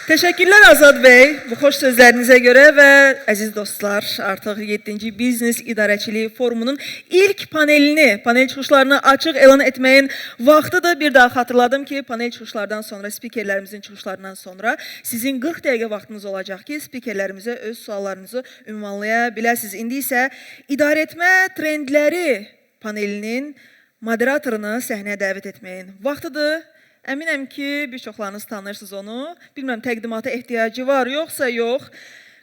Təşəkkürlər Azad bəy, bu xoş sözlərinizə görə və əziz dostlar, artıq 7-ci Biznes İdarəçiliyi Forumunun ilk panelini, panel çıxışlarını açıq elan etməyin vaxtıdır. Bir daha xatırladım ki, panel çıxışlardan sonra, spikerlərimizin çıxışlarından sonra sizin 40 dəqiqə vaxtınız olacaq ki, spikerlərimizə öz suallarınızı ünvanlaya biləsiniz. İndi isə idarəetmə trendləri panelinin moderatorunu səhnəyə dəvət etməyin vaxtıdır. Əminəm ki, bir çoxlarınız tanırsınız onu. Bilmirəm, təqdimata ehtiyacı var, yoxsa yox.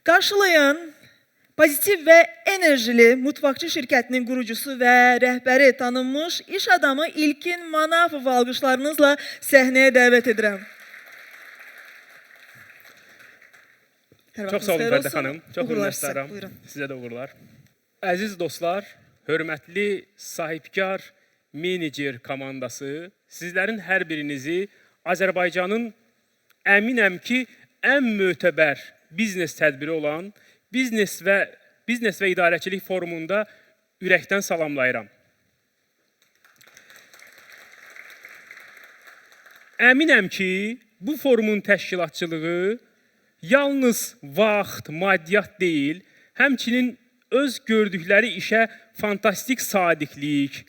Qarşılayın Pozitiv və Enerjili Mutfaqçı şirkətinin qurucusu və rəhbəri, tanınmış iş adamı İlkin Manafovu alqışlarınızla səhnəyə dəvət edirəm. Hər Çox vaxtınız sağ olun xeyir Fərdə olsun. xanım. Çox Uğurlar sizə. minnətdaram. Buyurun. Sizə də uğurlar. Əziz dostlar, hörmətli sahibkar menecer komandası, sizlərin hər birinizi Azərbaycanın əminəm ki, ən mötəbər biznes tədbiri olan biznes və idarəçilik forumunda ürəkdən salamlayıram. Əminəm ki, bu forumun təşkilatçılığı yalnız vaxt, maddiyyat deyil, həmçinin öz gördükləri işə fantastik sadiqlik,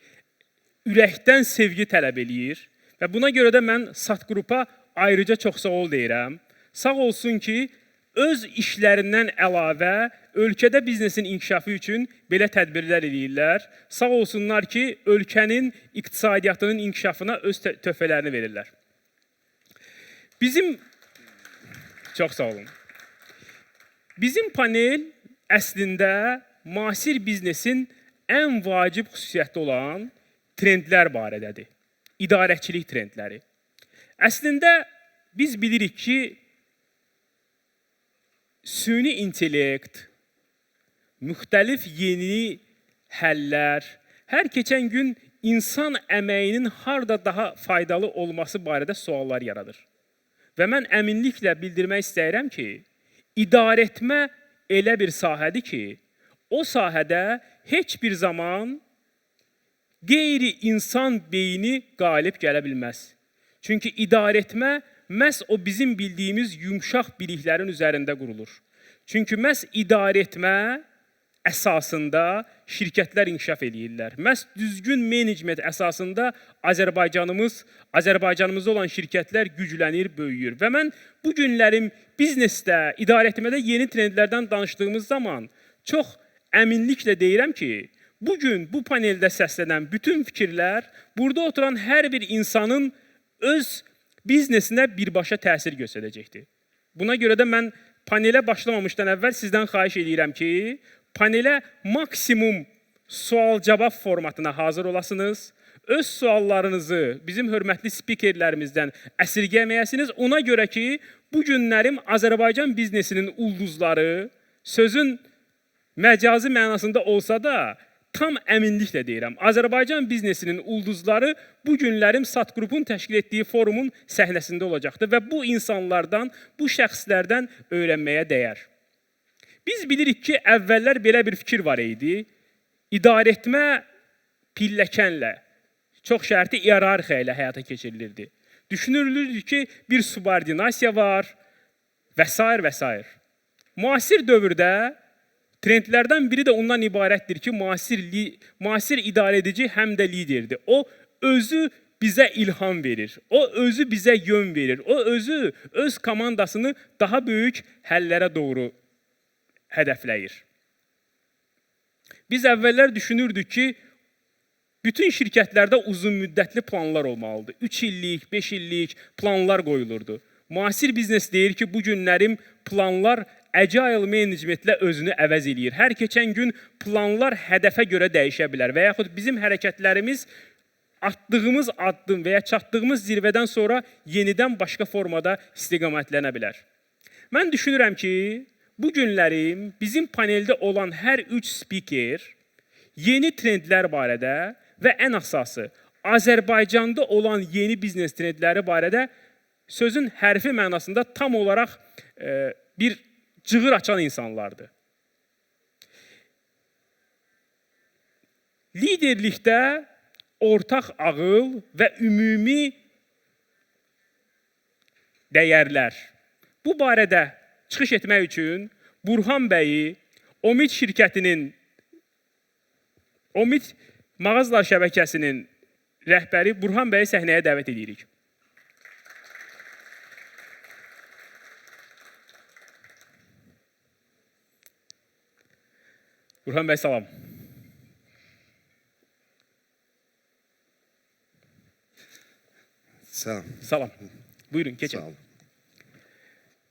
ürəkdən sevgi tələb eləyir və buna görə də mən Sat Qrupa ayrıca çox sağ ol deyirəm. Sağ olsun ki, öz işlərindən əlavə ölkədə biznesin inkişafı üçün belə tədbirlər eləyirlər. Sağ olsunlar ki, ölkənin iqtisadiyyatının inkişafına öz töhfələrini verirlər. Bizim çox sağ olun. Bizim panel əslində müasir biznesin ən vacib xüsusiyyəti olan trendlər barədədir. İdarəçilik trendləri. Əslində biz bilirik ki, süni intellekt, müxtəlif yeni həllər hər keçən gün insan əməyinin harda daha faydalı olması barədə suallar yaradır. Və mən əminliklə bildirmək istəyirəm ki, idarəetmə elə bir sahədir ki, o sahədə heç bir zaman qeyri-insan beyni qalib gələ bilməz. Çünki idarəetmə məhz o bizim bildiyimiz yumşaq biliklərin üzərində qurulur. Çünki məhz idarəetmə əsasında şirkətlər inkişaf eləyirlər. Məhz düzgün menecment əsasında Azərbaycanımızda olan şirkətlər güclənir, böyüyür. Və mən bu günlərim biznesdə, idarəetmədə yeni trendlərdən danışdığımız zaman çox əminliklə deyirəm ki, bugün bu paneldə səslənən bütün fikirlər burada oturan hər bir insanın öz biznesinə birbaşa təsir göstərəcəkdir. Buna görə də mən panelə başlamamışdan əvvəl sizdən xahiş eləyirəm ki, panelə maksimum sual-cavab formatına hazır olasınız. Öz suallarınızı bizim hörmətli spikerlərimizdən əsirgəməyəsiniz. Ona görə ki, bu günlərim Azərbaycan biznesinin ulduzları sözün məcazi mənasında olsa da tam əminliklə deyirəm. Azərbaycan biznesinin ulduzları bu günlərim Sat Qrupun təşkil etdiyi forumun səhnəsində olacaqdır və bu insanlardan, bu şəxslərdən öyrənməyə dəyər. Biz bilirik ki, əvvəllər belə bir fikir var idi. İdarəetmə pilləkənlə, çox şərti iyerarxiya ilə həyata keçirilirdi. Düşünülürdü ki, bir subordinasiya var və s. və s. Müasir dövrdə trendlərdən biri də ondan ibarətdir ki, müasir idarəedici həm də liderdir. O, özü bizə ilham verir, o özü bizə yön verir, o özü öz komandasını daha böyük həllərə doğru hədəfləyir. Biz əvvəllər düşünürdük ki, bütün şirkətlərdə uzun müddətli planlar olmalıdır. 3 illik, 5 illik planlar qoyulurdu. Müasir biznes deyir ki, bu günlərim planlar agile managementlə özünü əvəz eləyir. Hər keçən gün planlar hədəfə görə dəyişə bilər və yaxud bizim hərəkətlərimiz atdığımız addım və ya çatdığımız zirvədən sonra yenidən başqa formada istiqamətlənə bilər. Mən düşünürəm ki, bu günlərim bizim paneldə olan hər 3 spiker yeni trendlər barədə və ən əsası Azərbaycanda olan yeni biznes trendləri barədə sözün hərfi mənasında tam olaraq bir cığır açan insanlardır. Liderlikdə ortaq ağıl və ümumi dəyərlər. Bu barədə çıxış etmək üçün Burhan bəyi Omid şirkətinin, Omid mağazalar şəbəkəsinin rəhbəri Burhan bəyi səhnəyə dəvət edirik. Burhan bəy, salam. Salam. Salam. Buyurun, keçin. Sağ olun.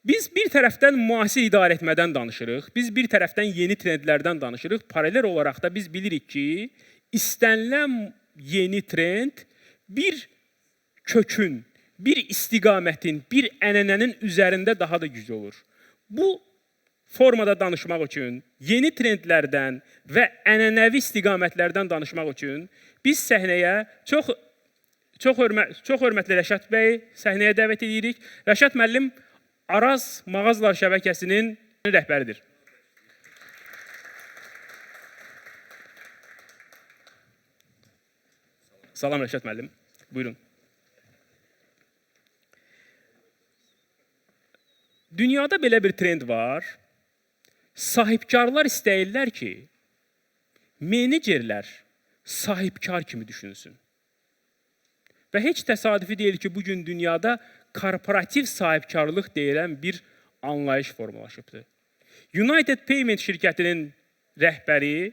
Biz bir tərəfdən müasir idarə etmədən danışırıq, biz bir tərəfdən yeni trendlərdən danışırıq. Paralel olaraq da biz bilirik ki, istənilən yeni trend bir kökün, bir istiqamətin, bir ənənənin üzərində daha da güclü olur. Bu formada danışmaq üçün, yeni trendlərdən və ənənəvi istiqamətlərdən danışmaq üçün biz səhnəyə çox hörmətli Rəşad bəyi səhnəyə dəvət edirik. Rəşad müəllim Araz mağazalar şəbəkəsinin rəhbəridir. Salam Rəşad müəllim. Buyurun. Dünyada belə bir trend var. Sahibkarlar istəyirlər ki, menecerlər sahibkar kimi düşünsün. Və heç təsadüfi deyil ki, bugün dünyada korporativ sahibkarlıq deyilən bir anlayış formalaşıbdır. United Payment şirkətinin rəhbəri,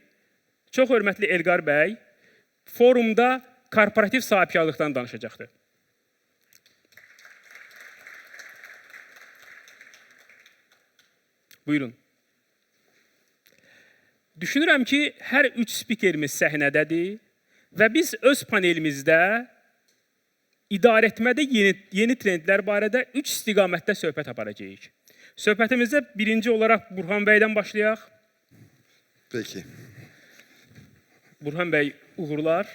çox hörmətli Elqar bəy, forumda korporativ sahibkarlıqdan danışacaqdır. Buyurun. Düşünürəm ki, hər üç spikerimiz səhnədədir və biz öz panelimizdə idarə etmədə yeni trendlər barədə üç istiqamətdə söhbət aparacağıq. Söhbətimizdə birinci olaraq Burhan bəydən başlayaq. Peki. Burhan bəy, uğurlar.